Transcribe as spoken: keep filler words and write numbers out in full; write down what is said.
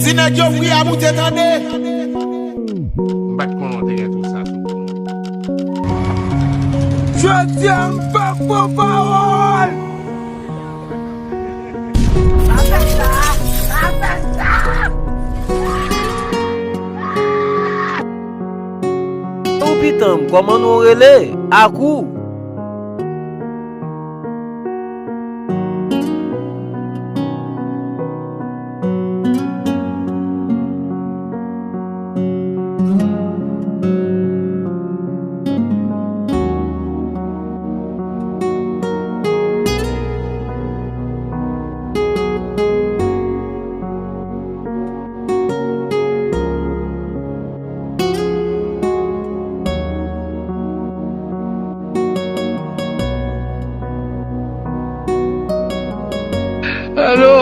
Di nèg yo wi a moute tande. M pa t konnen w te gen tout sa sou kò w. Jodi a m pa pran pawòl. Ou pitan m, kòman nou rele? Akou. Alo!